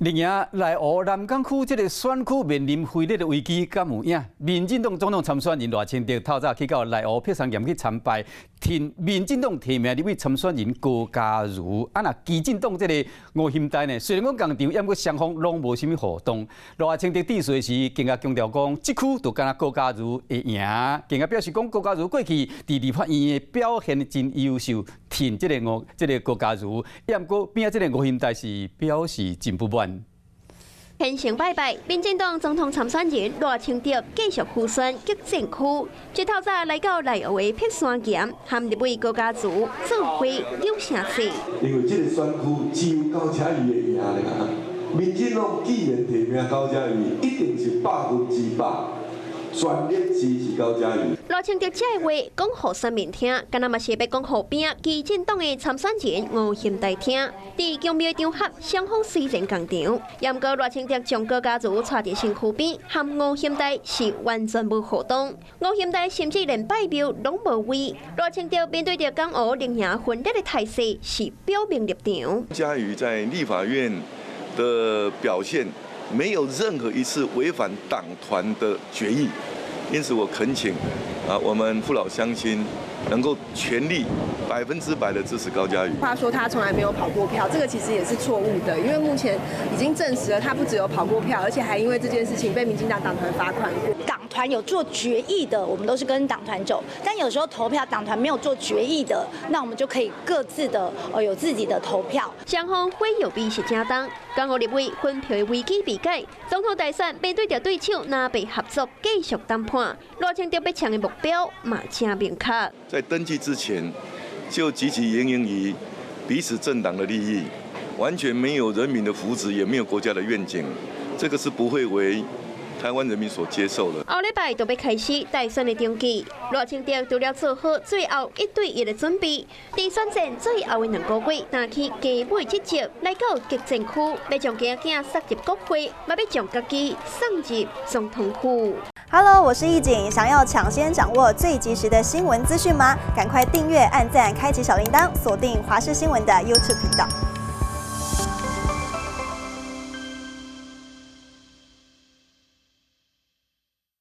另外，內湖南港區這个選區面臨分裂的危機，敢有影？民進黨總統參選人賴清德透早去到內湖碧山岩去參拜，挺民進黨提名立委參選人高嘉瑜。啊，若基進黨這个吳欣岱呢？雖然講仝場，毋過雙方攏無啥物互動。賴清德致辭時，更加強調講，這區就干焦高嘉瑜會贏，更加表示講高嘉瑜過去佇立法院的表現真優秀，挺這个吳這个高嘉瑜。毋過邊仔這个吳欣岱是表示真不滿。虔誠拜拜，民進黨總統參選人賴清德繼續輔選激戰區，這透早來到內湖的碧山岩，和立委高嘉瑜做伙扭聲勢。因為這个選區只有高嘉瑜會贏爾，民進黨既然提名高嘉瑜，一定是100%全力支持高嘉瑜。賴清德這話講予選民聽，敢若嘛是欲講予邊仔基進黨的參選人吳欣岱聽。佇宮廟場合，雙方雖然仝場，毋過賴清德將高嘉瑜帶佇身軀邊，和吳欣岱是完全無互動。吳欣岱甚至連拜廟攏無位。賴清德面對著港湖綠營分裂的態勢，是表明立場。嘉瑜在立法院的表現，沒有任何一次違反黨團的決議，因此我懇請啊，我們父老鄉親能夠全力100%的支持高嘉瑜。話說他從來沒有跑過票，這個其實也是錯誤的，因為目前已經證實了他不只有跑過票，而且還因為這件事情被民進黨黨團罰款過。黨團有做決議的，我們都是跟黨團走；但有時候投票黨團沒有做決議的，那我們就可以各自的有自己的投票。雙方火藥味是誠重，港湖立委分票的危機未解，總統大選面對著對手藍白合作繼續談判，賴清德欲衝的目標嘛誠明確。在登記之前就汲汲營營於彼此政黨的利益，完全沒有人民的福祉，也沒有國家的願景，這個是不會為台灣人民所接受的。後禮拜就欲開始大選的登記，賴清德除了做好最後一對一的準備，佇選戰最後的2個月，擔起加碼職責來到激戰區，欲將囝仔送入國會，嘛欲將家己送入總統府。 Hello，我是易景，想要搶先掌握最及時的新聞資訊嗎？趕快訂閱、按讚、開啟小鈴鐺，鎖定華視新聞的 YouTube 頻道。